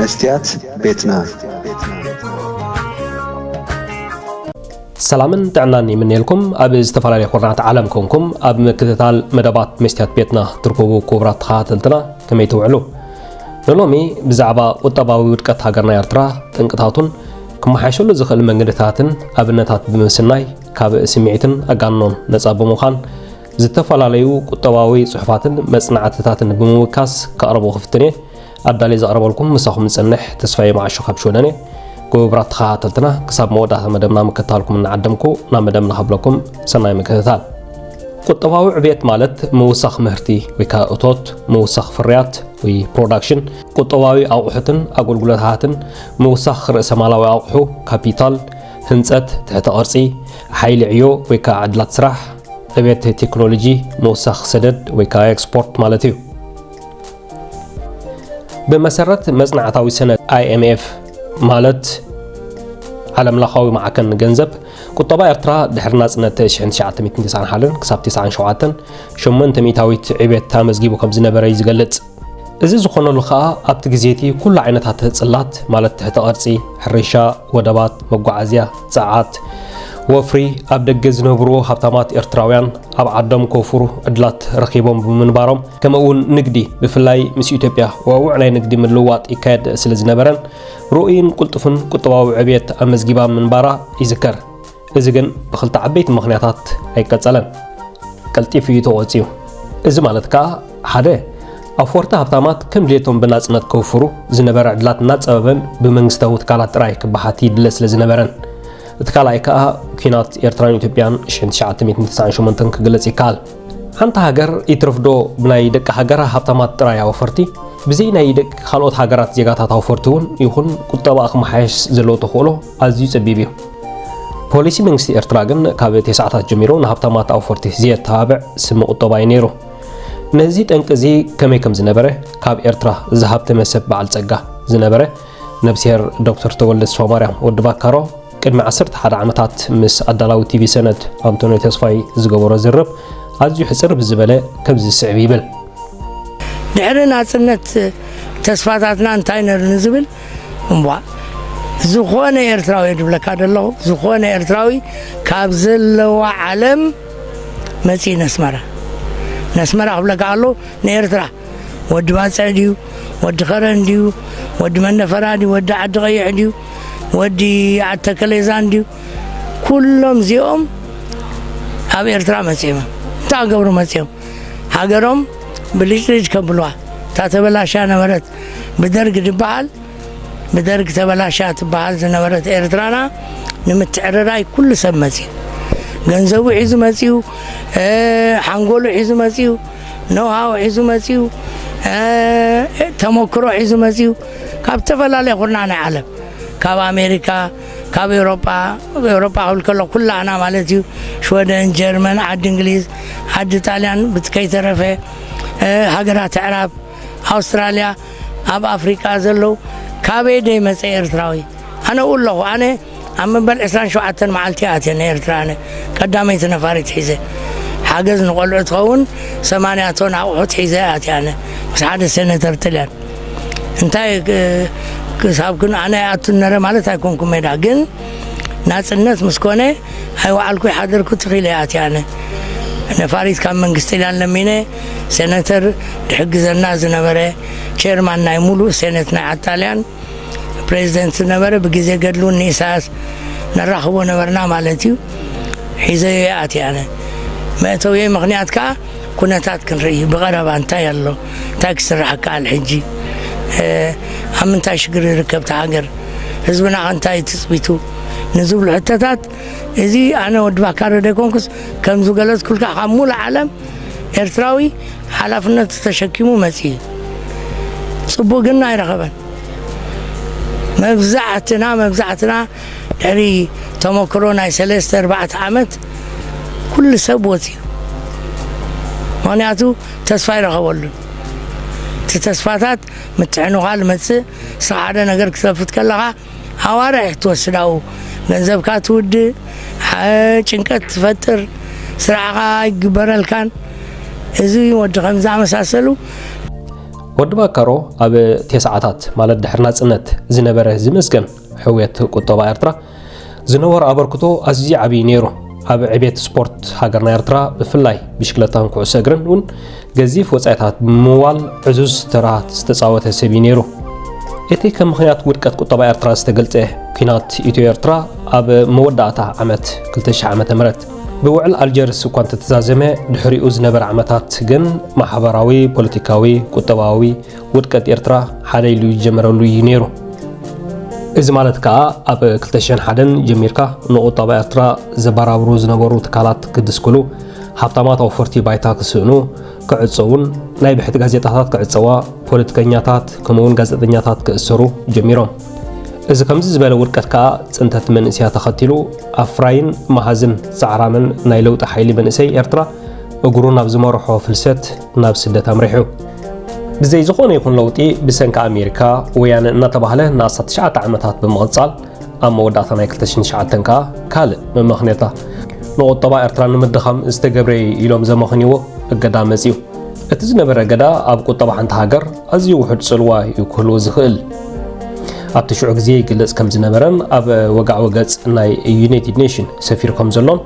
መስትያት ቤትና። ሰላምን ጥዕናን ይምነየልኩም። ኣብ ዝተፈላለዩ ኩርናዓት ዓለም ኮንኩም ኣብ ምክትታል መደባት መስትያት ቤትና ትርከቡ ክቡራት ተኸታተልትና፣ ከመይ ትውዕሉ? ንሎሚ ብዛዕባ ቁጠባዊ ውድቀት ሃገርና ኤርትራ፣ ጠንቅታቱን ክመሓየሸሉ ዝኽእል መንገድታትን ኣብነታት ብምስናይ፣ ካብ ስምዒትን ኣጋንኖን ነጻ ብምዃን፣ ዝተፈላለዩ ቁጠባዊ ጽሑፋትን መጽናዕትታትን ብምውካስ ከቕርቦ ክፍትን እየ። ኣዳልየ ዘቕርበልኩም ምሳኹም ዝጸንሕ ተስፋዬ መዓሾ ካብ ሽወደን እየ። ክቡራት ተኸታተልትና፣ ክሳብ መወዳእታ መደብና ምክትታልኩም እናዓደምኩ፣ ናብ መደብና ከብለኩም ሰናይ ምክትታል። ቁጠባዊ ዕብየት ማለት ምውሳኽ ምህርቲ ወይ ከኣ እቶት፣ ምውሳኽ ፍርያት ወይ ፕሮዳክሽን፣ ቁጠባዊ ኣቑሑትን ኣገልግሎታትን፣ ምውሳኽ ርእሰ ማላዊ ኣቑሑ፣ ካፒታል፣ ህንጸት፣ ትሕተ ቅርጺ፣ ሓይሊ ዕዮ ወይ ከኣ ዕድላት ስራሕ፣ ዕብየት ቴክኖሎጂ፣ ምውሳኽ ሰደድ ወይ ከኣ ኤክስፖርት ማለት እዩ። ብመሰረት መጽናዕታዊ ሰነድ ኣይ ኤም ኤፍ፣ ማለት ዓለምለኻዊ ማዕከን ገንዘብ፣ ቁጠባ ኤርትራ ድሕሪ ናጽነት ሽሕን ትሽዓተ ሚእትን ተስዓን ሓደን ክሳብ ተስዓን ሸውዓተን፣ ሸሞንተ ሚእታዊት ዕብየት ኣመዝጊቡ ከም ዝነበረ እዩ ዝገልጽ። እዚ ዝኾነሉ ከኣ ኣብቲ ግዜ እቲ ኩሉ ዓይነታት ጽላት፣ ማለት ትሕተ ቅርጺ፣ ሕርሻ፣ ወደባት፣ መጓዓዝያ፣ ጸዓት፣ ወፍሪ፣ ኣብ ደገ ዝነብሩ ሃብታማት ኤርትራውያን ኣብ ዓዶም ክወፍሩ ዕድላት ረኺቦም ብምንባሮም፣ ከምኡ እውን ንግዲ፣ ብፍላይ ምስ ኢትዮጵያ ውዕዉዕ ናይ ንግዲ ምልውዋጥ ይካየድ ስለ ዝነበረን፣ ርኡይን ቅልጡፍን ቁጠባዊ ዕብየት ኣመዝጊባ ምንባራ ይዝከር። እዚ ግን ብኽልተ ዓበይቲ ምኽንያታት ኣይቀጸለን። ቀልጢፉ እዩ ተቖጽዩ። እዚ ማለት ከኣ፣ ሓደ፣ ኣፍወርቲ ሃብታማት ከም ድሌቶም ብናጽነት ከውፍሩ ዝነበረ ዕድላት እናጸበበን ብመንግስታዊ ትካላት ጥራይ ክበሓት ይድለ ስለ ዝነበረን። እቲ ካልኣይ ከኣ፣ ኲናት ኤርትራን ኢትዮጵያን ሽሕን ትሽዓተ ሚእትን ተስዓን ሸሞንተን ክግለጽ ይከኣል። ሓንቲ ሃገር ይትረፍዶ ብናይ ደቂ ሃገራ ሃብታማት ጥራይ ኣወፈርቲ፣ ብዘይ ናይ ደቂ ካልኦት ሃገራት ዜጋታት ኣወፈርቲ እውን ይኹን ቁጠባኣ ክመሓየሽ ዘለዎ ተኽእሎ ኣዝዩ ጸቢብ እዩ። ፖሊሲ መንግስቲ ኤርትራ ግን ካብ ተስዓታት ጀሚሩ ንሃብታማት ኣውፈርቲ ዘየተባብዕ ስሚ ቁጠባ እዩ ነይሩ። ነዚ ጠንቂ እዚ ከመይ ከም ዝነበረ ካብ ኤርትራ ዝሃብተመ ሰብ በዓል ጸጋ ዝነበረ ነብስሄር ዶክተር ተወልደ ተስፋማርያም ወዲ ቫካሮ ቅድሚ ዓሰርተ ሓደ ዓመታት ምስ ኣዳላዊ ቲቪ ሰነድ ኣንቶንዮ ተስፋይ ዝገበሮ ዝርርብ ኣዝዩ ሕጽር ብዝበለ ከምዚ ዝስዕብ ይብል። ድሕሪ ናጽነት ተስፋታትና እንታይ ነርኒ ዝብል እምቧ ዝኾነ ኤርትራዊ እየ ዝብለካ ዘለኹ። ዝኾነ ኤርትራዊ ካብ ዘለዋ ዓለም መጺኡ ነስመራ ነስመራ ክብለካ ኣሎ። ንኤርትራ ወዲ ባጽዕ ድዩ፣ ወዲ ኸረን ድዩ፣ ወዲ መነፈራ ድዩ፣ ወዲ ዓዲ ቐይሕ ድዩ፣ ወዲ ዓዲ ተከሌዛን ድዩ፣ ኩሎም እዚኦም ኣብ ኤርትራ መጺኦም እንታይ ክገብሩ መጺኦም? ሃገሮም ብልጭልጭ ከብልዋ። እታ ተበላሽያ ነበረት ብደርግ ድበሃል፣ ብደርግ ተበላሽያ ትበሃል ዝነበረት ኤርትራና ንምትዕርራይ ኩሉ ሰብ መጺኡ። ገንዘቡ ሒዙ መጺኡ፣ ሓንጎሉ ሒዙ መጺኡ፣ ኖሃው ሒዙ መጺኡ፣ ተመክሮ ሒዙ መጺኡ ካብ ዝተፈላለየ ኩርናዕ ናይ ዓለም ካብ ኣሜሪካ፣ ካብ ኤውሮጳ፣ ኤውሮጳ ክብል ከሎ ኩላህና ማለት እዩ። ሽወደን፣ ጀርመን፣ ዓዲ እንግሊዝ፣ ዓዲ ጣልያን ብቲ ከይተረፈ፣ ሃገራት ኣዕራብ፣ ኣውስትራልያ፣ ኣብ ኣፍሪቃ ዘለዉ። ካበይ ደይመጸ ኤርትራዊ? ኣነ እው ኣለኹ። ኣነ ኣብ መበል ዕስራን ሸውዓተን መዓልቲ ኣትየ ንኤርትራ። ኣነ ቀዳመይቲ ነፋሪት ሒዘ ሓገዝ ንቆልዑ ትኸውን ሰማንያ ቶን ኣቑሑት ሒዘ ኣትየ። ኣነ ምስ ሓደ ሴኔተር ጥልያን እንታይ ክሳብ ክን ኣነ ኣቱን ነረ ማለት ኣይኮንኩም ሜዳ ግን ናጽነት ምስ ኮነ ኣይወዓልኩ ይሓደርኩ ትኺለ ኣትያነ ነፋሪት ካብ መንግስቲ ኢላን ለሚነ ሴነተር ድሕግዘና ዝነበረ ቸርማን ናይ ሙሉእ ሴነት ናይ ኣጣልያን ፕሬዚደንት ዝነበረ ብግዜ ገድሉን ንኢሳያስ ነራኽቦ ነበርና ማለት እዩ። ሒዘዮ ኣትያነ መእተውየ ምኽንያት ከዓ ኩነታት ክንርኢ ብቐረባ እንታይ ኣሎ እንታይ ክስራሕ ከኣል ሕጂ ኣብ ምንታይ ሽግር ይርከብ እቲ ሃገር ህዝብና ከ እንታይ ትፅቢቱ ንዝብሉ ሕቶታት እዚ ኣነ ወዲ ባካረ ደይኮንኩስ ከም ዝገለፅኩልካ ካብ ሙሉእ ዓለም ኤርትራዊ ሓላፍነቱ ተሸኪሙ መፂኡ እዩ። ፅቡቅ ግን ኣይረኸበን። መብዛሕትና መብዛሕትና ድሕሪ ተመክሮ ናይ ሰለስተ ኣርባዕተ ዓመት ኩሉ ሰብ ወፂኡ። ምክንያቱ ተስፋ ይረኸበሉን። እቲ ተስፋታት ምትሕንዃል መፅእ ንስኻ ሓደ ነገር ክትከፍት ከለኻ ኣዋርሕ ትወስድ ኣብኡ ገንዘብካ ትውድእ፣ ጭንቀት ትፈጥር፣ ስራሕኻ ኣይግበረልካን። እዚ ወዲ ከም ዝኣመሳሰሉ ወዲ ባካሮ ኣብ ቴስዓታት ማለት ድሕሪ ናጽነት ዝነበረ ዝመስገን ሕውየት ቁጠባ ኤርትራ ዝነበሮ ኣበርክቶ ኣዝዩ ዓብዪ ነይሩ። ኣብ ዕቤት ስፖርት ሃገርና ኤርትራ ብፍላይ ብሽክለታን ኩዕሶ እግርን እውን ገዚፍ ወጻኢታት ብምምዋል ዕዙዝ ተራ ዝተጻወተ ሰብ እዩ ነይሩ። እቲ ከም ምኽንያት ውድቀት ቁጠባ ኤርትራ ዝተገልጸ ኲናት ኢትዮ ኤርትራ ኣብ መወዳእታ ዓመት ክልተ ሽሕ ዓመተ ምህረት ብውዕል ኣልጀርስ እኳ እንተተዛዘመ፣ ድሕሪኡ ዝነበረ ዓመታት ግን ማሕበራዊ፣ ፖለቲካዊ፣ ቁጠባዊ ውድቀት ኤርትራ ሓደ ኢሉ ይጀመረሉ እዩ ነይሩ። እዚ ማለት ከኣ ኣብ ክልተ ሽሕን ሓደን ጀሚርካ ንቁጠባ ኤርትራ ዘበራብሩ ዝነበሩ ትካላት ክድስክሉ፣ ሃብታማት ኣውፈርቲ ባይታ ክስእኑ፣ ክዕጸዉን ናይ ብሕቲ ጋዜጣታት ክዕጸዋ፣ ፖለቲከኛታት ከምኡውን ጋዜጠኛታት ክእሰሩ ጀሚሮም። እዚ ከምዚ ዝበለ ውድቀት ከኣ ጽንተት መንእስያ ተኸቲሉ ኣፍራይን መሃዝን ጻዕራምን ናይ ለውጢ ሓይሊ መንእሰይ ኤርትራ እግሩ ናብ ዝመርሖ ፍልሰት ናብ ስደት ኣምሪሑ። ብዘይ ዝኾነ ይኹን ለውጢ ብሰንኪ ኣሜሪካ ወያነ እናተባህለ ንኣስታት ትሽዓተ ዓመታት ብምቕጻል ኣብ መወዳእታ ናይ ክልተ ሽሕን ትሽዓተን ከኣ ካልእ መመኽነታ ንቁጠባ ኤርትራ ንምድኻም ዝተገብረ እዩ ኢሎም ዘመኽንይዎ እገዳ መጺኡ። እቲ ዝነበረ እገዳ ኣብ ቁጠባ ሓንቲ ሃገር ኣዝዩ ውሑድ ጽልዋ እዩ ክህልዎ ዝኽእል። ኣብቲ ሽዑ ግዜ ይግለጽ ከም ዝነበረን ኣብ ወጋዕ ወገጽ ናይ ዩናይትድ ኔሽን ሰፊሩ ከም ዘሎን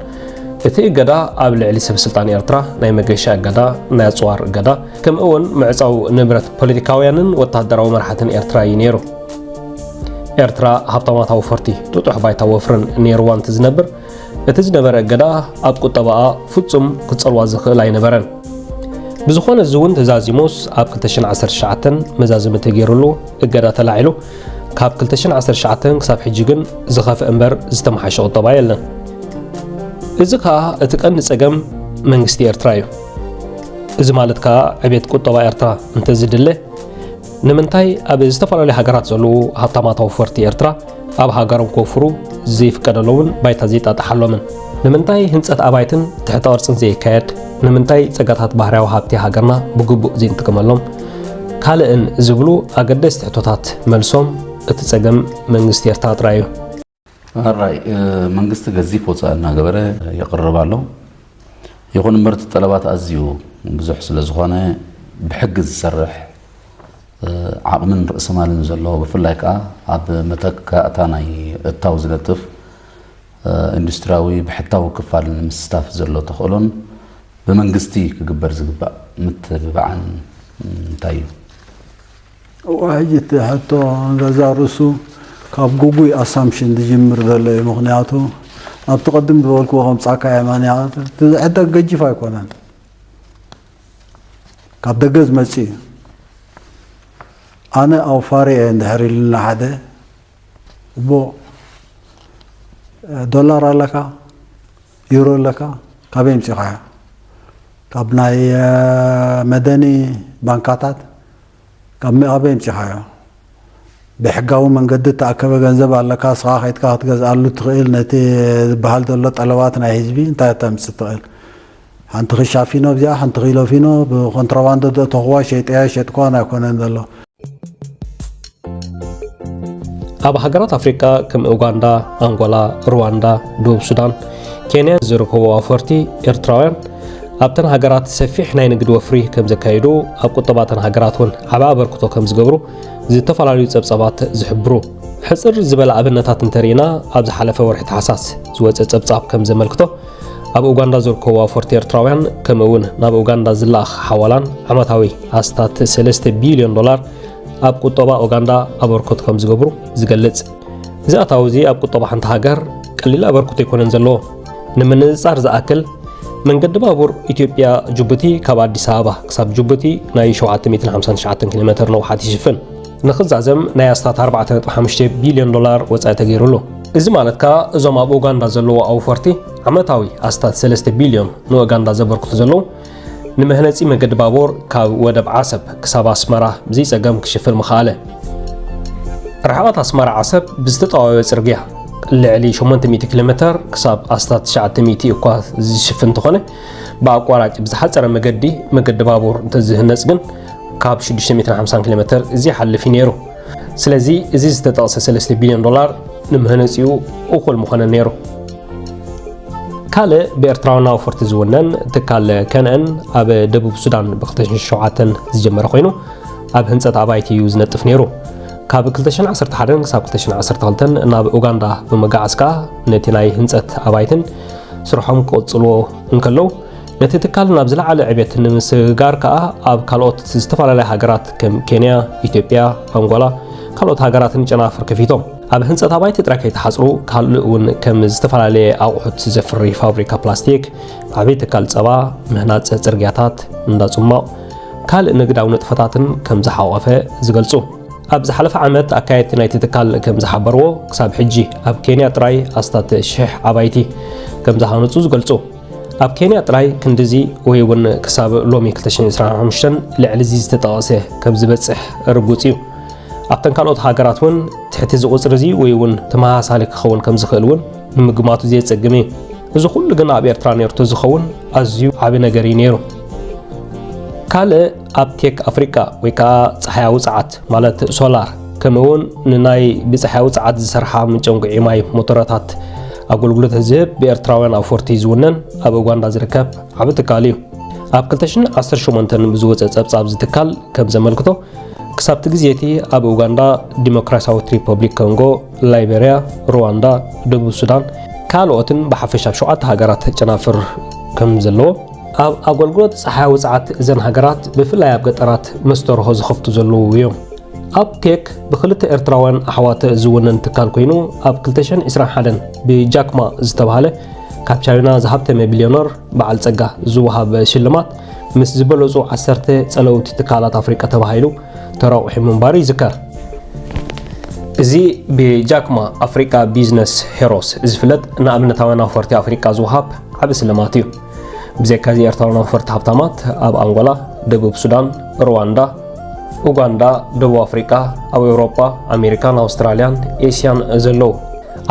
እቲ እገዳ ኣብ ልዕሊ ሰብ ስልጣን ኤርትራ ናይ መገሻ እገዳ፣ ናይ ኣጽዋር እገዳ፣ ከምኡ እውን ምዕጻው ንብረት ፖለቲካውያንን ወተሃደራዊ መራሕትን ኤርትራ እዩ ነይሩ። ኤርትራ ሃብታማት ኣውፈርቲ ጥጡሕ ባይታ ወፍርን ነይርዋ እንትዝነብር፣ እቲ ዝነበረ እገዳ ኣብ ቁጠባኣ ፍጹም ክጸልዋ ዝኽእል ኣይነበረን። ብዝኾነ እዚ እውን ተዛዚሙስ ኣብ ክልተ ሽሕን ዓሰርተ ትሽዓተን መዛዘሚ ተገይሩሉ እገዳ ተላዒሉ፣ ካብ ክልተ ሽሕን ዓሰርተ ትሽዓተን ክሳብ ሕጂ ግን ዝኸፍአ እምበር ዝተመሓሸ ቁጠባ የለን። እዚ ከኣ እቲ ቀንዲ ጸገም መንግስቲ ኤርትራ እዩ። እዚ ማለት ከኣ ዕቤት ቁጠባ ኤርትራ እንተዝድለ፣ ንምንታይ ኣብ ዝተፈላለዩ ሃገራት ዘለዉ ሃብታማት ኣውፈርቲ ኤርትራ ኣብ ሃገሮም ክወፍሩ ዘይፍቀደሎምን ባይታ ዘይጣጣሓሎምን? ንምንታይ ህንጸት ኣባይትን ትሕተ ቅርጽን ዘይካየድ? ንምንታይ ጸጋታት ባህርያዊ ሃብቲ ሃገርና ብግቡእ ዘይንጥቀመሎም? ካልእን ዝብሉ ኣገደስቲ ሕቶታት መልሶም እቲ ጸገም መንግስቲ ኤርትራ ጥራይ እዩ። ኣራይ፣ እ፣ መንግስቲ ገዚፍ ወጻኢ እናገበረ የቕርብ ኣሎ። ይኹን እምበር እቲ ጠለባት ኣዝዩ ብዙሕ ስለ ዝኾነ ብሕጊ ዝሰርሕ፣ እ፣ ዓቕምን ርእሰ ማልን ዘለዎ፣ ብፍላይ ከኣ ኣብ መተካእታ ናይ እታው ዝነጥፍ፣ እ፣ ኢንዱስትሪያዊ ብሕታዊ ክፋል ንምስታፍ ዘሎ ተኽእሎን ብመንግስቲ ክግበር ዝግባእ ምትብባዕን እንታይ እዩ? እዋ፣ ሕጂ እቲ ሕቶ ንገዛ ርእሱ ካብ ግጉይ ኣሳምሽን ዝጅምር ዘሎ እዩ። ምኽንያቱ ኣብቲ ቅድም ዝበልክዎ ከምጻካ የማንያ፣ እቲ ሕቶ ገጂፍ ኣይኮነን። ካብ ደገ ዝመጽእ እዩ። ኣነ ኣውፋሪ እየ እንድሕር ኢሉና ሓደ፣ እሞ ዶላር ኣለካ፣ ዩሮ ኣለካ፣ ካበይ ኣምጺኻዮ? ካብ ናይ፣ እ፣ መደኒ ባንካታት፣ ካብ መ-፣ ካበይ ኣምጺኻዮ? ብሕጋዊ መንገዲ እተኣከበ ገንዘብ ኣለካ፣ ንስኻ ከይድካ ክትገዝኣሉ ትኽእል፣ ነቲ ዝበሃል ዘሎ ጠለባት ናይ ህዝቢ እንታይ እተምጽእ ትኽእል? ሓንቲ ኪሻ ፊኖ ኣብዚኣ፣ ሓንቲ ኪሎ ፊኖ ብኮንትሮባንዶ ዘእተኽዋ ሸይጠያ ሸጥኳን ኣይኮነን ዘሎ። ኣብ ሃገራት ኣፍሪቃ ከም ኡጋንዳ፣ ኣንጎላ፣ ሩዋንዳ፣ ደቡብ ሱዳን፣ ኬንያ ዝርከቡ ኣውፈርቲ ኤርትራውያን ኣብተን ሃገራት ሰፊሕ ናይ ንግዲ ወፍሪ ከም ዘካይዱ፣ ኣብ ቁጠባ እተን ሃገራት እውን ዓቢ ኣበርክቶ ከም ዝገብሩ ዝተፈላለዩ ጸብጻባት ዝሕብሩ። ሕጽር ዝበለ ኣብነታት እንተርኢና፣ ኣብ ዝሓለፈ ወርሒ ታሕሳስ ዝወጸ ጸብጻብ ከም ዘመልክቶ፣ ኣብ ኡጋንዳ ዝርከቡ ኣውፈርቲ ኤርትራውያን፣ ከምኡ እውን ናብ ኡጋንዳ ዝለኣኽ ሓዋላን ዓመታዊ ኣስታት ሰለስተ ቢልዮን ዶላር ኣብ ቁጠባ ኡጋንዳ ኣበርክቶ ከም ዝገብሩ ዝገልጽ። እዚ ኣታዊ እዚ ኣብ ቁጠባ ሓንቲ ሃገር ቀሊል ኣበርክቶ ኣይኮነን ዘለዎ። ንምንጽጻር ዝኣክል፣ መንገዲ ባቡር ኢትዮጵያ ጅቡቲ ካብ ኣዲስ ኣበባ ክሳብ ጅቡቲ ናይ ሸውዓተ ሚእትን ሓምሳን ትሽዓተን ኪሎ ሜተር ነውሓት ይሽፍን። ንኽዛዘም ናይ ኣስታት ኣርባዕተ ነጥቢ ሓሙሽተ ቢልዮን ዶላር ወጻኢ ተገይሩሉ። እዚ ማለት ከኣ እዞም ኣብ ኡጋንዳ ዘለዉ ኣውፈርቲ ዓመታዊ ኣስታት ሰለስተ ቢልዮን ንኡጋንዳ ዘበርክቱ ዘለዉ፣ ንመህነጺ መገዲ ባቡር ካብ ወደብ ዓሰብ ክሳብ ኣስመራ ብዘይጸገም ክሽፍን ምኸኣለ። ርሕቐት ኣስመራ ዓሰብ ብዝተጠዋወየ ጽርግያ ልዕሊ ሸሞንተ ሚእቲ ኪሎ ሜተር ክሳብ ኣስታት ትሽዓተ ሚእቲ እኳ ዝሽፍን እንተኾነ፣ ብኣቋራጭ ብዝሓጸረ መገዲ፣ መገዲ ባቡር እንተዝህነጽ ግን፣ ካብ ሽዱሽተ ሚእትን ሓምሳን ኪሎ ሜተር ዘይሓልፍ እዩ ነይሩ። ስለዚ፣ እዚ ዝተጠቕሰ ሰለስተ ቢልዮን ዶላር ንምህነጺኡ እኹል ምኾነ ነይሩ። ካልእ ብኤርትራውያን ኣውፈርቲ ዝውነን ትካል ከነአን ኣብ ደቡብ ሱዳን ብ ክልተ ሽሕን ሸውዓተን ዝጀመረ ኮይኑ፣ ኣብ ህንጸት ኣባይቲ እዩ ዝነጥፍ ነይሩ። ካብ ክልተ ሽሕን ዓሰርተ ሓደን ክሳብ ክልተ ሽሕን ዓሰርተ ክልተን ናብ ኡጋንዳ ብምግዓዝ ከኣ ነቲ ናይ ህንጸት ኣባይትን ስርሖም ክቕጽልዎ እንከለዉ፣ ነቲ ትካል ናብ ዝለዓለ ዕቤት ንምስግጋር ከኣ ኣብ ካልኦት ዝተፈላለያ ሃገራት ከም ኬንያ፣ ኢትዮጵያ፣ ኣንጎላ፣ ካልኦት ሃገራትን ጨናፍር ከፊቶም። ኣብ ህንጸት ኣባይቲ ጥራይ ከይተሓጽሩ፣ ካልእ እውን ከም ዝተፈላለየ ኣቑሑት ዘፍሪ ፋብሪካ ፕላስቲክ፣ ዓብዪ ትካል ጸባ፣ ምህናጽ ጽርግያታት፣ እንዳ ጽሟቕ፣ ካልእ ንግዳዊ ንጥፈታትን ከም ዝሓቖፈ ዝገልጹ። ኣብ ዝሓለፈ ዓመት ኣካየድቲ ናይቲ ትካል ከም ዝሓበርዎ፣ ክሳብ ሕጂ ኣብ ኬንያ ጥራይ ኣስታት ሽሕ ኣባይቲ ከም ዝሃነጹ ዝገልጹ። ኣብ ኬንያ ጥራይ ክንድዚ ወይ እውን ክሳብ ሎሚ ክልተ ሽሕን ዕስራን ሓሙሽተን ልዕሊ እዚ ዝተጠቐሰ ከም ዝበጽሕ ርጉጽ እዩ። ኣብተን ካልኦት ሃገራት እውን ትሕቲ እዚ ቁጽሪ እዚ ወይ እውን ተመሳሳሊ ክኸውን ከም ዝኽእል እውን ንምግማቱ ዘየጸግም እዩ። እዚ ኩሉ ግን ኣብ ኤርትራ ነይሩ ተዝኸውን ኣዝዩ ዓቢ ነገር እዩ ነይሩ። ካልእ ኣብ ቴክ ኣፍሪቃ ወይ ከኣ ጸሓያዊ ጸዓት ማለት ሶላር፣ ከምኡ እውን ንናይ ብጸሓያዊ ጸዓት ዝሰርሓ መንጨንጉዒ ማይ ሞተረታት ኣገልግሎት ዝህብ ብኤርትራውያን ኣውፈርቲ ዝውነን ኣብ ኡጋንዳ ዝርከብ ዓቢ ትካል እዩ። ኣብ ክልተ ሽሕን ዓሰርተ ሸሞንተን ብዝወጸ ጸብጻብ እዚ ትካል ከም ዘመልክቶ፣ ክሳብቲ ግዜ እቲ ኣብ ኡጋንዳ፣ ዲሞክራሲያዊት ሪፐብሊክ ኮንጎ፣ ላይቤርያ፣ ሩዋንዳ፣ ደቡብ ሱዳን፣ ካልኦትን ብሓፈሻ ኣብ ሸውዓተ ሃገራት ጨናፍር ከም ዘለዎ፣ ኣብ ኣገልግሎት ጸሓያዊ ጸዓት እዘን ሃገራት ብፍላይ ኣብ ገጠራት መስተርሆ ዝኸፍቱ ዘለዉ እዮም። ኣብ ቴክ ብክልተ ኤርትራውያን ኣሕዋት ዝውነን ትካል ኮይኑ፣ ኣብ ክልተ ሽሕን ዕስራን ሓደን ብጃክማ ዝተባህለ ካብ ቻይና ዝሃብተመ ቢልዮነር በዓል ጸጋ ዝወሃብ ሽልማት ምስ ዝበለጹ ዓሰርተ ጸለውቲ ትካላት ኣፍሪቃ ተባሂሉ ተረቑሑ ምንባሩ ይዝከር። እዚ ብጃክማ ኣፍሪቃ ቢዝነስ ሄሮስ ዝፍለጥ ንኣብነታውያን ኣውፈርቲ ኣፍሪቃ ዝወሃብ ዓቢ ስልማት እዩ። ብዘይካዚ ኤርትራውያን ኣውፈርቲ ሃብታማት ኣብ ኣንጎላ፣ ደቡብ ሱዳን፣ ሩዋንዳ፣ ኡጋንዳ፣ ደቡብ ኣፍሪቃ፣ ኣብ ኤውሮጳ፣ ኣሜሪካን ኣውስትራልያን ኤስያን ዘለዉ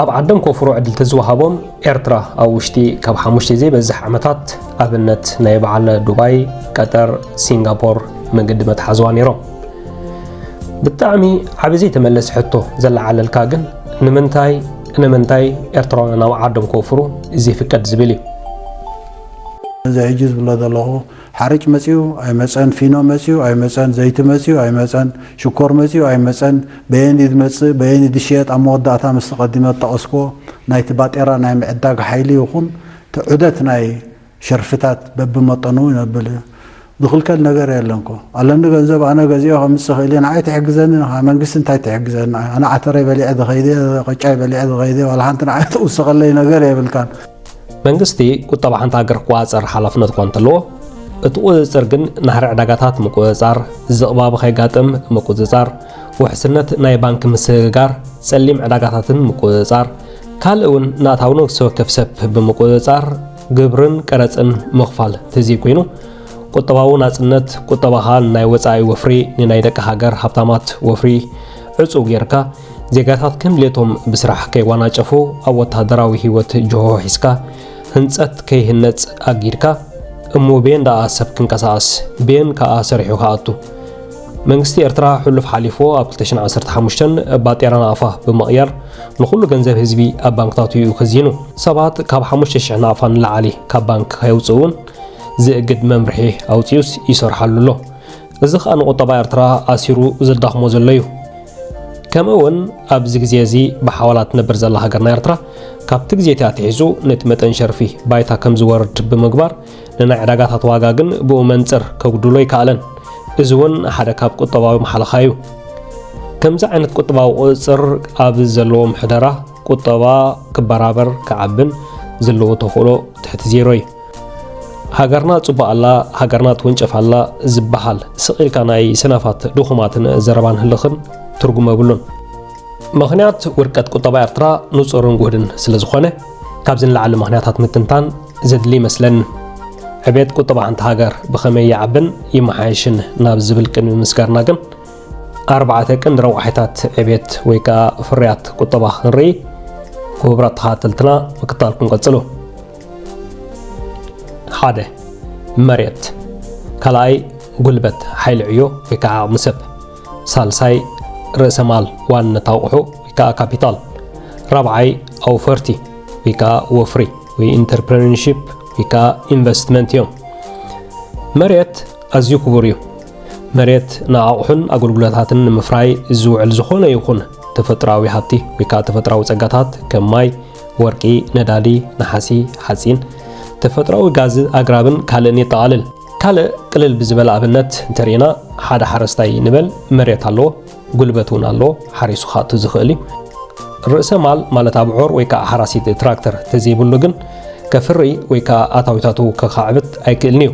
ኣብ ዓዶም ክወፍሩ ዕድል ተዝወሃቦም፣ ኤርትራ ኣብ ውሽጢ ካብ ሓሙሽተ ዘይበዝሕ ዓመታት ኣብነት ናይ በዓል ዱባይ፣ ቀጠር፣ ሲንጋፖር መገዲ መትሓዝዋ ነይሮም። ብጣዕሚ ዓቢ ዘይተመለሰ ሕቶ ዘለዓለልካ ግን፣ ንምንታይ፣ ንምንታይ ኤርትራውያን ናብ ዓዶም ክወፍሩ ዘይፍቀድ ዝብል እዩ። እዚ ሕጂ ዝብሎ ዘለኹ፣ ሓርጭ መጺኡ ኣይመጸን፣ ፊኖ መጺኡ ኣይመጸን፣ ዘይቲ መጺኡ ኣይመጸን፣ ሽኮር መጺኡ ኣይመጸን፣ በየን እዩ ዝመጽእ፣ በየን እዩ ዝሽየጥ፣ ኣብ መወዳእታ ምስቲ ቀዲመ ዝጠቐስክዎ ናይቲ ባጤራ ናይ ምዕዳግ ሓይሊ ይኹን እቲ ዑደት ናይ ሸርፍታት በብመጠኑ ይነብል እዩ። ዝኽልከል ነገር የለን እኮ። ኣለኒ ገንዘብ ኣነ ገዚኦ ከምጽእ እኽእል እየ፣ ንዓይ ትሕግዘኒ ኢኻ፣ መንግስቲ እንታይ ትሕግዘኒ? ኣነ ዓተረይ በሊዐ ዝኸይድ እየ፣ ቅጫይ በሊዐ ዝኸይድ እየ፣ ዋላ ሓንቲ ንዓይ ትውስኸለይ ነገር የብልካን። መንግስቲ ቁጠባ ሓንቲ ሃገር ክቆጻጸር ሓላፍነት እኳ እንተለዎ፣ እቲ ቁጽጽር ግን ናህሪ ዕዳጋታት ምቁጽጻር፣ ዝቕባቢ ከይጋጥም ምቁጽጻር፣ ውሕስነት ናይ ባንክ ምስግጋር፣ ጸሊም ዕዳጋታትን ምቁጽጻር፣ ካልእ እውን ንኣታዊ ነፍሲ ወከፍ ሰብ ብምቁጽጻር፣ ግብርን ቀረጽን ምኽፋል ተዘይኮይኑ፣ ቁጠባዊ ናጽነት፣ ቁጠባኻ ንናይ ወጻኢ ወፍሪ፣ ንናይ ደቂ ሃገር ሃብታማት ወፍሪ ዕጹው ጌርካ፣ ዜጋታት ከም ድሌቶም ብስራሕ ከይዋናጨፉ፣ ኣብ ወተሃደራዊ ህይወት ጅሆ ሒዝካ፣ ህንጸት ከይህነጽ ኣጊድካ፣ እሞ ቤን ደኣ ሰብ ክንቀሳቐስ፣ ቤን ከኣ ሰሪሑ ክኣቱ። መንግስቲ ኤርትራ ሕሉፍ ሓሊፉ ኣብ ክልተ ሽሕን ዓሰርተ ሓሙሽተን ባጤራ ናቕፋ ብምቕያር ንኹሉ ገንዘብ ህዝቢ ኣብ ባንክታቱ እዩ ከዚኑ። ሰባት ካብ ሓሙሽተ ሽሕ ናቕፋ ንላዕሊ ካብ ባንክ ከየውፅኡ እውን ዝእግድ መምርሒ ኣውፂኡስ ይሰርሓሉ ኣሎ። እዚ ኸኣ ንቁጠባ ኤርትራ ኣሲሩ ዘዳኽሞ ዘሎ እዩ። ከምኡ እውን ኣብዚ ግዜ እዚ ብሓዋላ ትነብር ዘላ ሃገርና ኤርትራ ካብቲ ግዜ እቲ ኣትሒዙ ነቲ መጠን ሸርፊ ባይታ ከም ዝወርድ ብምግባር ንናይ ዕዳጋታት ዋጋ ግን ብኡ መንጽር ከጉድሎ ኣይከኣለን። እዚ እውን ሓደ ካብ ቁጠባዊ ማሕለኻ እዩ። ከምዚ ዓይነት ቁጠባዊ ቁጽጽር ኣብ ዘለዎ ምሕደራ ቁጠባ ክበራበር ክዓብን ዘለዎ ተኽእሎ ትሕቲ ዜሮ እዩ። ሃገርና ጽቡቕ ኣላ፣ ሃገርና ትውንጨፍ ኣላ ዝበሃል ስቕ ኢልካ ናይ ሰነፋት ድኹማትን ዘረባን ህልኽን ትርጉም የብሉን። ምኽንያት ውድቀት ቁጠባ ኤርትራ ንጹርን ጉህድን ስለ ዝኾነ፣ ካብዚ ንላዕሊ ምኽንያታት ምትንታን ዘድሊ ይመስለኒ። ዕቤት ቁጠባ ሓንቲ ሃገር ብኸመይ ይዓብን ይመሓየሽን ናብ ዝብል ቅድሚ ምስጋርና ግን፣ ኣርባዕተ ቀንዲ ረቋሒታት ዕቤት ወይ ከኣ ፍርያት ቁጠባ ክንርኢ፣ ክቡራት ተኸታተልትና ምክታልኩም ቀጽሉ። ሓደ፣ መሬት። ካልኣይ፣ ጉልበት፣ ሓይሊ ዕዮ ወይ ከዓ ዓቕሚ ሰብ። ሳልሳይ፣ ርእሰ ማል፣ ዋንነት ኣቑሑ ወይ ከዓ ካፒታል። ራብዓይ፣ ኣውፈርቲ ወይ ከዓ ወፍሪ ወይ ኢንተርፕረነርሺፕ ወይ ከዓ ኢንቨስትመንት እዮም። መሬት ኣዝዩ ክቡር እዩ። መሬት ንኣቑሑን ኣገልግሎታትን ንምፍራይ ዝውዕል ዝኾነ ይኹን ተፈጥሮኣዊ ሃብቲ ወይ ከዓ ተፈጥሮኣዊ ጸጋታት ከም ማይ፣ ወርቂ፣ ነዳዲ፣ ነሓሲ፣ ሓፂን፣ ተፈጥሮኣዊ ጋዝ ኣግራብን ካልእን የጠቓልል። ካልእ ቅልል ብዝበለ ኣብነት እንተሪእና ሓደ ሓረስታይ ንበል መሬት ኣለዎ፣ ጉልበት እውን ኣለዎ፣ ሓሪሱ ክኣቱ ዝኽእል እዩ። ርእሰ ማል ማለት ኣብዑር ወይ ከዓ ሓራሲት ትራክተር ተዘይብሉ ግን ከፍሪ ወይ ከዓ ኣታዊታቱ ከኻዕብት ኣይክእልን እዩ።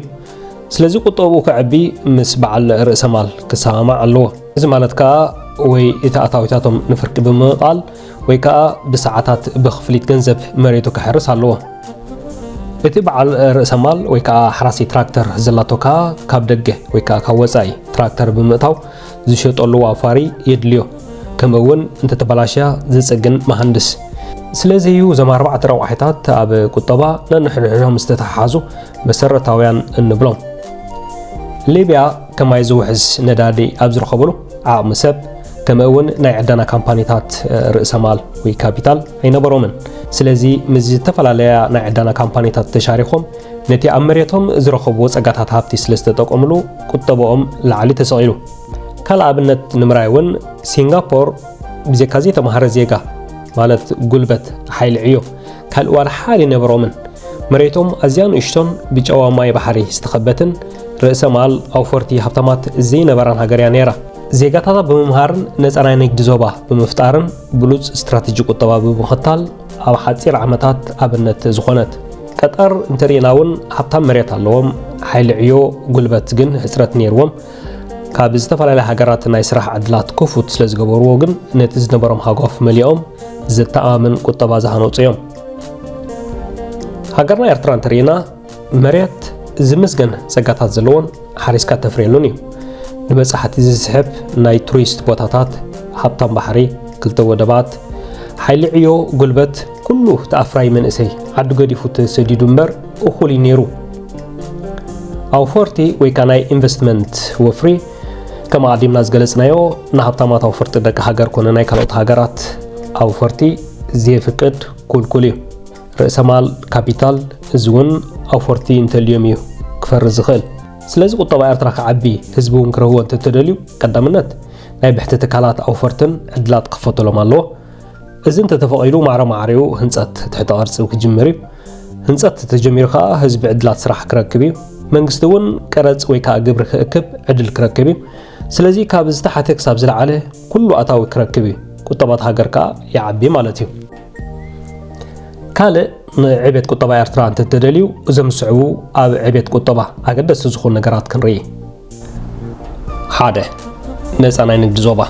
ስለዚ ቁጠብኡ ከዕቢ ምስ በዓል ርእሰ ማል ክሰማማዕ ኣለዎ። እዚ ማለት ከዓ ወይ እቲ ኣታዊታቶም ንፍርቂ ብምቕቓል ወይ ከዓ ብሰዓታት ብክፍሊት ገንዘብ መሬቱ ከሕርስ ኣለዎ። እቲ በዓል ርእሰ ማል ወይ ከዓ ሓራሲ ትራክተር ዘላቶ ከዓ ካብ ደገ ወይ ከዓ ካብ ወፃኢ ትራክተር ብምእታው ዝሸጠሉ ኣውፋሪ የድልዮ። ከምኡ እውን እንተተበላሽያ ዝፅግን መሃንድስ። ስለዚ እዩ እዞም ኣርባዕተ ረቋሒታት ኣብ ቁጠባ ነንሕድሕዶም ዝተተሓሓዙ መሰረታውያን እንብሎም። ሊብያ ከማይ ዝውሕዝ ነዳዲ ኣብ ዝረኸብሉ ዓቕሚ ሰብ ከምኡ እውን ናይ ዕዳና ካምፓኒታት ርእሰ ማል ወይ ካፒታል ኣይነበሮምን። ስለዚ ምስ ዝተፈላለያ ናይ ዕዳና ካምፓኒታት ተሻሪኾም ነቲ ኣብ መሬቶም ዝረኸብዎ ጸጋታት ሃብቲ ስለ ዝተጠቀምሉ ቁጠባኦም ላዕሊ ተሰቒሉ። ካልእ ኣብነት ንምራይ እውን ሲንጋፖር ብዘይካ ዘይተማህረ ዜጋ ማለት ጉልበት ሓይሊ ዕዮ ካልእ ዋላ ሓደ ኣይነበሮምን። መሬቶም ኣዝያ ንእሽቶን ብጨዋ ማይ ባሕሪ ዝተኸበትን ርእሰ ማል ኣውፈርቲ ሃብታማት ዘይነበራን ሃገር እያ ነይራ። ዜጋታታ ብምምሃርን ነጻ ናይ ንግዲ ዞባ ብምፍጣርን ብሉጽ ስትራተጂ ቁጠባ ብምኽታል ኣብ ሓጺር ዓመታት ኣብነት ዝኾነት። ቀጠር እንተሪእና እውን ሃብታም መሬት ኣለዎም፣ ሓይሊ ዕዮ ጉልበት ግን ሕጽረት ነይርዎም። ካብ ዝተፈላለያ ሃገራት ናይ ስራሕ ዕድላት ክፉት ስለ ዝገበርዎ ግን ነቲ ዝነበሮም ሃጓፍ መሊኦም ዘተኣማምን ቁጠባ ዝሃነጹ እዮም። ሃገርና ኤርትራ እንተሪእና መሬት ዝምስገን ጸጋታት ዘለዎን ሓሪስካ ተፍርየሉን እዩ። ንበጻሕቲ ዝስሕብ ናይ ቱሪስት ቦታታት፣ ሃብታም ባሕሪ፣ ክልተ ወደባት፣ ሓይሊ ዕዮ ጉልበት፣ ኩሉ እቲ ኣፍራይ መንእሰይ ዓዲ ገዲፉ ተሰዲዱ እምበር እኹል እዩ ነይሩ። ኣውፈርቲ ወይ ከዓ ናይ ኢንቨስትመንት ወፍሪ ከም ኣቐዲምና ዝገለጽናዮ ንሃብታማት ኣውፈርቲ ደቂ ሃገር ኮነ ናይ ካልኦት ሃገራት ኣውፈርቲ ዘየፍቅድ ኩልኩል እዩ። ርእሰ ማል ካፒታል እዚ እውን ኣውፈርቲ እንተልዮም እዩ ክፈሪ ዝኽእል። ስለዚ ቁጠባ ኤርትራ ክዓቢ ህዝቢ እውን ክረህዎ እንተተደልዩ ቀዳምነት ናይ ብሕቲ ትካላት ኣውፈርትን ዕድላት ክኸፈተሎም ኣለዎ። እዚ እንተተፈቒዱ ማዕረ ማዕሪኡ ህንፀት ትሕተ ቅርፂ ክጅምር እዩ። ህንፀት ተጀሚሩ ከዓ ህዝቢ ዕድላት ስራሕ ክረክብ እዩ። መንግስቲ እውን ቀረፅ ወይ ከዓ ግብሪ ክእክብ ዕድል ክረክብ እዩ። ስለዚ ካብ ዝተሓተ ክሳብ ዝለዓለ ኩሉ ኣታዊ ክረክብ እዩ። ቁጠባት ሃገር ከዓ ይዓቢ ማለት እዩ። ካልእ ንዕቤት ቁጠባ ኤርትራ እንተተደልዩ እዞም ዝስዕቡ ኣብ ዕቤት ቁጠባ ኣገደስቲ ዝኾኑ ነገራት ክንርኢ። ሓደ፣ ነጻ ናይ ንግዲ ዞባ።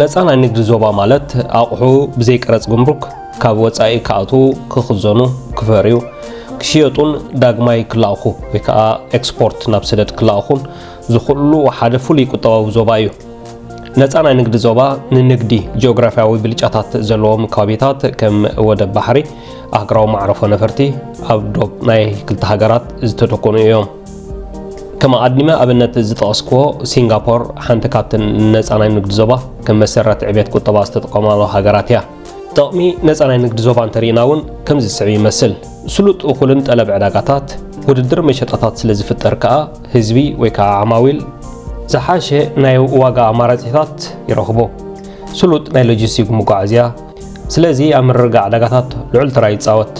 ነጻ ናይ ንግዲ ዞባ ማለት ኣቑሑ ብዘይ ቀረጽ ጉምሩክ ካብ ወጻኢ ክኣትዉ፣ ክኽዘኑ፣ ክፈርዩ፣ ክሽየጡን ዳግማይ ክለኣኹ ወይ ከዓ ኤክስፖርት ናብ ሰደድ ክለኣኹን ዝኽእሉ ሓደ ፍሉይ ቁጠባዊ ዞባ እዩ። ነጻ ናይ ንግዲ ዞባ ንንግዲ ጂኦግራፊያዊ ብልጫታት ዘለዎም ከባቢታት ከም ወደብ ባሕሪ፣ ኣህጉራዊ መዕረፎ ነፈርቲ ኣብ ዶብ ናይ ክልተ ሃገራት ዝተደኮኑ እዮም። ከም ኣቐዲመ ኣብነት ዝጠቐስክዎ፣ ሲንጋፖር ሓንቲ ካብተን ነጻ ናይ ንግዲ ዞባ ከም መሰረት ዕቤት ቁጠባ ዝተጠቐማሉ ሃገራት እያ። ጥቕሚ ነጻ ናይ ንግዲ ዞባ እንተሪእና እውን ከምዚ ዝስዕብ ይመስል። ስሉጥ እኹልን ጠለብ ዕዳጋታት፣ ውድድር መሸጣታት ስለ ዝፍጠር ከኣ ህዝቢ ወይ ከኣ ዓማዊል ዝሓሸ ናይ ዋጋ ኣማራጺታት ይረኽቡ። ስሉጥ ናይ ሎጂስቲክ መጓዓዝያ፣ ስለዚ ኣብ ምርግጋእ ዕዳጋታት ልዑል ተራ ይጻወት።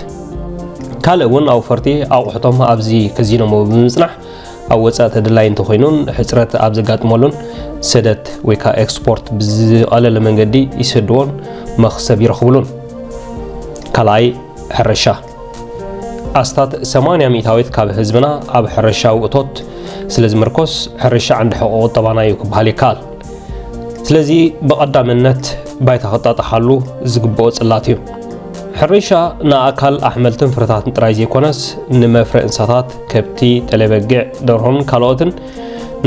ካልእ እውን ኣውፈርቲ ኣቑሑቶም ኣብዚ ከዚኖሞ ብምጽናሕ ኣብ ወጻኢ ተደላዪ እንተኾይኑን ሕጽረት ኣብ ዘጋጥመሉን ሰደት ወይ ከኣ ኤክስፖርት ብዝቐለለ መንገዲ ይሰድዎን መኽሰብ ይረኽብሉን። ካልኣይ፣ ሕርሻ። ኣስታት ሰማንያ ሚእታዊት ካብ ህዝብና ኣብ ሕርሻዊ እቶት ስለ ዝምርኮስ፣ ሕርሻ ዓንዲ ሕቖ ቁጠባና እዩ ክበሃል ይከኣል። ስለዚ ብቐዳምነት ባይታ ክጣጣሓሉ ዝግብኦ ጽላት እዩ። ሕርሻ ንኣእካል ኣሕምልትን ፍረታትን ጥራይ ዘይኮነስ፣ ንመፍረ እንስሳታት፣ ከብቲ፣ ጠለበጊዕ፣ ደርሆን ካልኦትን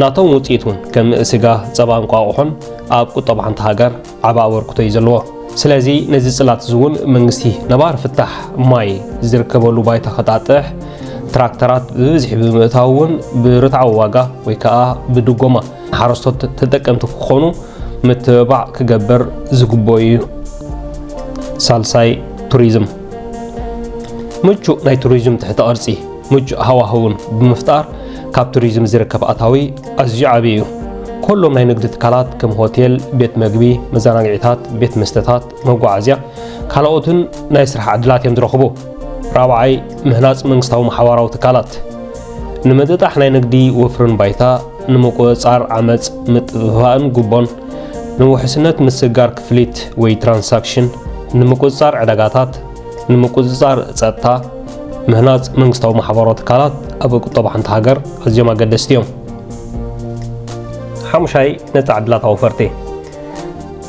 ናቶም ውጽኢት እውን ከም ስጋ፣ ጸባ፣ እንቋቑሖን ኣብ ቁጠባ ሓንቲ ሃገር ዓቢ ኣበርክቶ እዩ ዘለዎ። ስለዚ ነዚ ጽላት እዚ እውን መንግስቲ ነባሪ ፍታሕ ማይ ዝርከበሉ ባይታ ከጣጥሕ፣ ትራክተራት ብብዝሒ ብምእታው እውን ብርትዓዊ ዋጋ ወይ ከኣ ብድጎማ ሓረስቶት ተጠቀምቲ ክኾኑ ምትብባዕ ክገብር ዝግብኦ እዩ። ሳልሳይ፣ ቱሪዝም። ምቹእ ናይ ቱሪዝም ትሕተ ቅርጺ፣ ምቹእ ሃዋህውን ብምፍጣር ካብ ቱሪዝም ዝርከብ ኣታዊ ኣዝዩ ዓቢ እዩ። ኩሎም ናይ ንግዲ ትካላት ከም ሆቴል፣ ቤት መግቢ፣ መዘናግዒታት፣ ቤት መስተታት፣ መጓዓዝያ፣ ካልኦትን ናይ ስራሕ ዕድላት እዮም ዝረኽቡ። ራብዓይ፣ ምህናጽ መንግስታዊ ማሕበራዊ ትካላት። ንምጥጣሕ ናይ ንግዲ ወፍርን ባይታ፣ ንምቁጽጻር ዓመጽ፣ ምጥፍፋእን ጉቦን፣ ንውሕስነት ምስግጋር ክፍሊት ወይ ትራንሳክሽን፣ ንምቁጽጻር ዕዳጋታት፣ ንምቁጽጻር ጸጥታ፣ ምህናጽ መንግስታዊ ማሕበራዊ ትካላት ኣብ ቁጠባ ሓንቲ ሃገር ኣዝዮም ኣገደስቲ እዮም። ሓሙሻይ፣ ነጻ ዕድላት ኣውፈርቲ።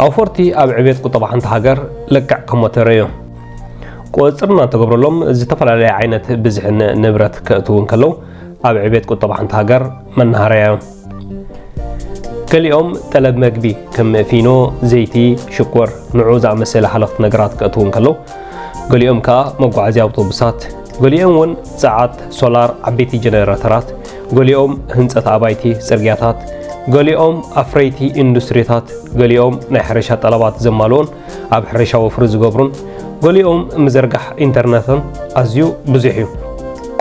ኣውፈርቲ ኣብ ዕቤት ቁጠባ ሓንቲ ሃገር ልክዕ ከም ሞተር እዮም። ቁጽጽር እናተገብረሎም ዝተፈላለየ ዓይነት ብዝሕን ንብረት ከእትዉ እንከለዉ ኣብ ዕቤት ቁጠባ ሓንቲ ሃገር መናሃርያ እዮም። ገሊኦም ጠለብ መግቢ ከም ፊኖ፣ ዘይቲ፣ ሽኮር፣ ንዑ ዝኣመሰለ ሃለኽቲ ነገራት ከእትዉ እንከለዉ፣ ገሊኦም ከኣ መጓዓዝያ ኣውቶቡሳት፣ ገሊኦም እውን ጸዓት፣ ሶላር፣ ዓበይቲ ጀነረተራት፣ ገሊኦም ህንጸት ኣባይቲ፣ ጽርግያታት፣ ገሊኦም ኣፍረይቲ ኢንዱስትሪታት፣ ገሊኦም ናይ ሕርሻ ጠለባት ዘማልኡን ኣብ ሕርሻ ወፍሪ ዝገብሩን፣ ገሊኦም ምዝርጋሕ ኢንተርነትን ኣዝዩ ብዙሕ እዩ።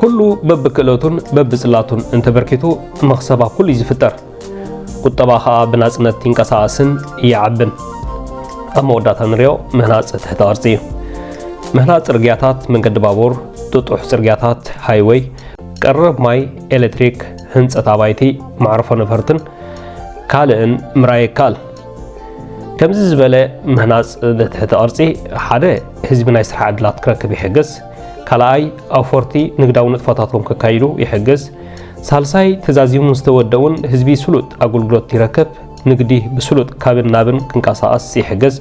ኩሉ በብክእለቱን በብጽላቱን እንተበርኪቱ መኽሰብ ኣብ ኩሉ እዩ ዝፍጠር። ቁጠባ ኸኣ ብናጽነት ይንቀሳቐስን ይዓብን። ኣብ መወዳእታ ንሪኦ ምህናጽ ትሕተ ቅርጺ እዩ። ምህናጽ ጽርግያታት፣ መንገዲ ባቡር፣ ጥጡሕ ጽርግያታት፣ ሃይወይ፣ ቀረብ ማይ፣ ኤሌክትሪክ፣ ህንጸት ኣባይቲ፣ መዕርፎ ነፈርትን ካልእን ምርኣይ ይከኣል። ከምዚ ዝበለ ምህናጽ ትሕተ ቅርጺ ሓደ ህዝቢ ናይ ስራሕ ዕድላት ክረክብ ይሕግዝ። ካልኣይ ኣውፈርቲ ንግዳዊ ንጥፈታቶም ከካይዱ ይሕግዝ። ሳልሳይ ተዛዚሙ ዝተወደኡን ህዝቢ ስሉጥ ኣገልግሎት ይረክብ። ንግዲ ብስሉጥ ካብን ናብን ክንቀሳቐስ ይሕግዝ።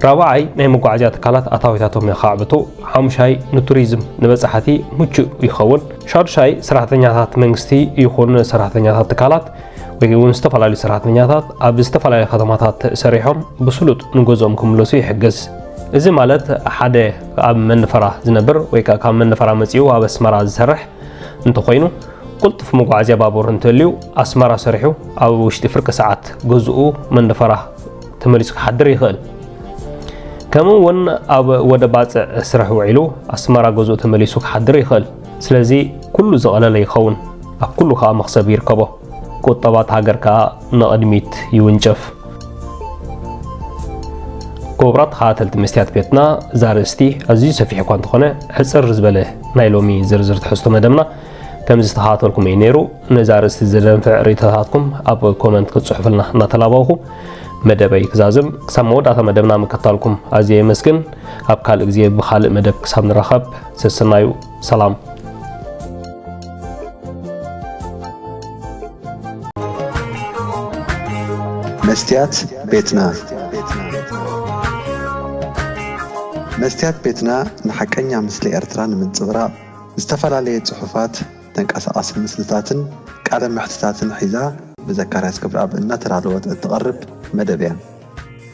ራብዓይ ናይ መጓዓዝያ ትካላት ኣታዊታቶም የኻዕብቱ። ሓሙሻይ ንቱሪዝም ንበጻሕቲ ምቹእ ይኸውን። ሻዱሻይ ሰራሕተኛታት መንግስቲ ይኹን ሰራሕተኛታት ትካላት ወይ እውን ዝተፈላለዩ ሰራሕተኛታት ኣብ ዝተፈላለዩ ከተማታት ሰሪሖም ብስሉጥ ንገዝኦም ክምለሱ ይሕግዝ። እዚ ማለት ሓደ ኣብ መንደፈራ ዝነብር ወይ ከዓ ካብ መንደፈራ መፂኡ ኣብ ኣስመራ ዝሰርሕ እንተኾይኑ ቁልጡፍ መጓዓዝያ ባቡር እንተልዩ ኣስመራ ሰሪሑ ኣብ ውሽጢ ፍርቂ ሰዓት ገዝኡ መንደፈራ ተመሊሱ ክሓድር ይኽእል። ከምኡ እውን ኣብ ወደ ባፅዕ ስራሕ ውዒሉ ኣስመራ ገዝኡ ተመሊሱ ክሓድር ይኽእል። ስለዚ ኩሉ ዝቐለለ ይኸውን። ኣብ ኩሉ ከዓ መኽሰብ ይርከቦ። ቁጠባት ሃገር ከዓ ንቕድሚት ይውንጨፍ። ክቡራት ተኸታተልቲ መስትያት ቤትና፣ እዛ ኣርእስቲ ኣዝዩ ሰፊሕ እኳ እንተኾነ፣ ሕጽር ዝበለ ናይ ሎሚ ዝርዝር ትሕዝቶ መደብና ከም ዝተኸታተልኩም እዩ ነይሩ። ነዛ ኣርእስቲ ዘደንፍዕ ርእይቶታትኩም ኣብ ኮመንት ክትጽሑፍልና እናተላበኹ መደበይ ክዛዝም። ክሳብ መወዳእታ መደብና ምክታልኩም ኣዝየ የመስግን። ኣብ ካልእ ግዜ ብኻልእ መደብ ክሳብ ንራኸብ፣ ሰሰናዩ፣ ሰላም። መስትያት ቤትና። መስትያት ቤትና ንሓቀኛ ምስሊ ኤርትራ ንምንጽብራቕ ዝተፈላለየ ጽሑፋት፣ ተንቀሳቓሲ ምስልታትን ቃለ መሕትታትን ሒዛ ብዘካርያስ ክብረኣብ እናተዳለወት እትቐርብ መደብ እያ።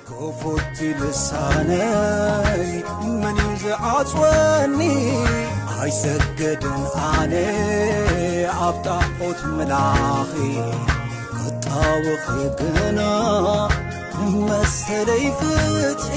ክፉት ልሳነይ መን እዩ ዝዓጽወኒ? ኣይሰግድን ኣነ ኣብ ጣዖት ምላኺ፣ ክጣወኺ ግና ንመሰለይ ፍትሒ።